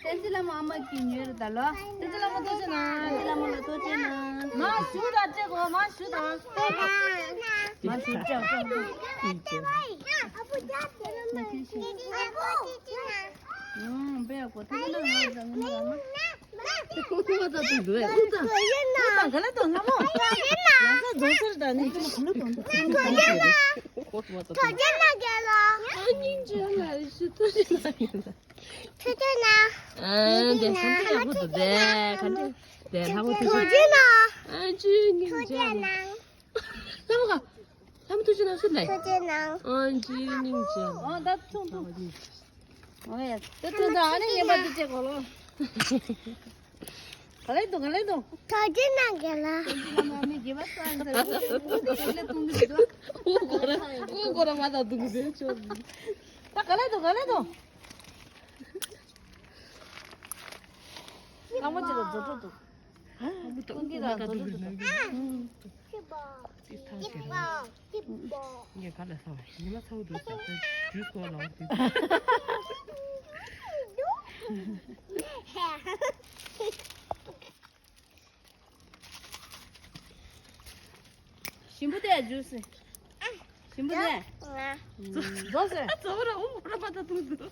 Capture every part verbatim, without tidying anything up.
བསྟན་འཛིན་ལྷ་མོ་ཨ་མ་གི་ཉོས་རེད་ད་ལོ། བསྟན་འཛིན་ལྷ་མོ་ཐུགས་རྗེ་གནང་། བསྟན་འཛིན་ལྷ་མོ་ལ་ཐུགས་རྗེ་གནང་། མ་ཞུ་དང་བཅས་གོ། མ་ཞུ་དང་། མ་ཞུ་བཅས་གོ། མ་ཞུ་བཅས་གོ། ཨུམ། དཔེ་ཡག་པོ། ཐུགས་རྗེ་གནང་། ང་ཚོ་ངོ་མ་རང་མ། ཨུ་ཚ་ཏུ་འདུག་ཨུ་ཚ། ཨུ་ཚ་ག་ལ་འདུག་ལྷ་མོ། ང་ཚོ་རྫོང་སར་ད་ནི་ཅི་མ་ག་ལ་འདུག་ཐུགས་རྗེ་གནང་། ཐུགས་རྗེ་གནང་རྒན་ལགས། ཨ་སྙིང་རྗེ་ལ་ཞུ་ཐུགས་རྗེ་གནང་། ཐུགས་རྗེ་གནང་། ཨ་འདི་ས་འདི་ཡག་པོ་འདུག་དེ་ག་འདི་དེ་ལྷ་མོ་ཐུགས་རྗེ་གནང་། ཨ་ཅི་སྙིང་རྗེ་ལ། ལྷ་མོ་ག་ལྷ་མོ་ཐུགས་རྗེ་གནང་ཞུ་ལེ། ཐུགས་རྗེ་གནང་། ཨ་ཅི་སྙིང་རྗེ་ལ། ཨ་ད་ཐུང་ཐུང་། ཨ་ཡ་ད་ཐུང་ཐུང་། ཨ་ནི་ངན་པ་འདི་བྱེད་གོ་ལོ། ག་ལེ་འདུག་ག་ལེ་འདུག་ཐུགས་རྗེ་གནང་རྒན་ལགས། ཨ་ནི་རྒྱལ་བ་སངས་རྒྱས་ལ་གཏོང་གི་འདུག་ཨུ་གོ་ར་ཨུ་གོ་ར་མ་ད་འདུག་གི་ཟེར་ཆོག་ད་ག་ལེ་འདུག་ག་ལེ་འདུག་ལྷ་མོ་ཅིག་ལ་རྫོགས་འགྲོ་འདུག་ཨ་མོ་ད་ཨུ་གོ་མ་ད་འདུག་གི་ཟེར་ན་གི། ཏི་ཐ་ཀེ་ར། ངས་ག་ལ་ས་བ་ཉི་མ་ཚ་བོ་འདུག་ཟེར་ཏེ་ཇུས་གོ་ལ་འོ་ཏི། ཞིམ་པོ་དེ་ཇུས་སི། ཞིམ་པོ་དེ། ང་། རྫོགས་ཟེར། རྫོགས་ར་ཨུ་ར་པ་ད་ཐུག་འདུག་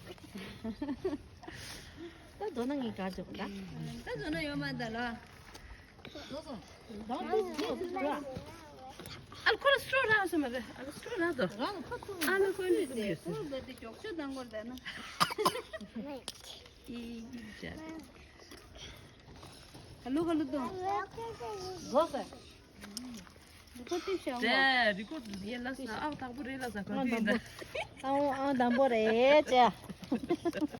ད་མདོར་ན་ངས་ག་འཇོག་ད། ད་མདོར་ན་ཡོད་མ་ད་ལ། རྫོགས་སོང་། ད་ཨུ་རྫོགས་ཟེར། ཨ་ལ་ཁོ་ལ་སྤྲོ་ར་སོང་མ་རེད། ཨ་ལ་སྤྲོ་ར་དོ། རང་ལ་ཁ་ཐུག་ཨ་ལ་ཁོ་ལ་ཐུག་ཡོད་ཟེར། ཁོ་ལ་དེ་མགྱོགས་ཤོས་དང་སྐོར་ད་ན། ཨི་ཅག་ག་ལུ་ག་ལུ་དུ། རྫོགས་ཟེར། རི་ཀོ་ཏི་ཤང་། རེད་རི་ཀོ་ཡེ་ལ་ས་ཨང་དང་པོ་རེད་ལ་ས་ག་ཨང་དུ་དང་ཡིན་པོ། ད། ཨང་ཨང་དང་པོ་རེད་ཅེ།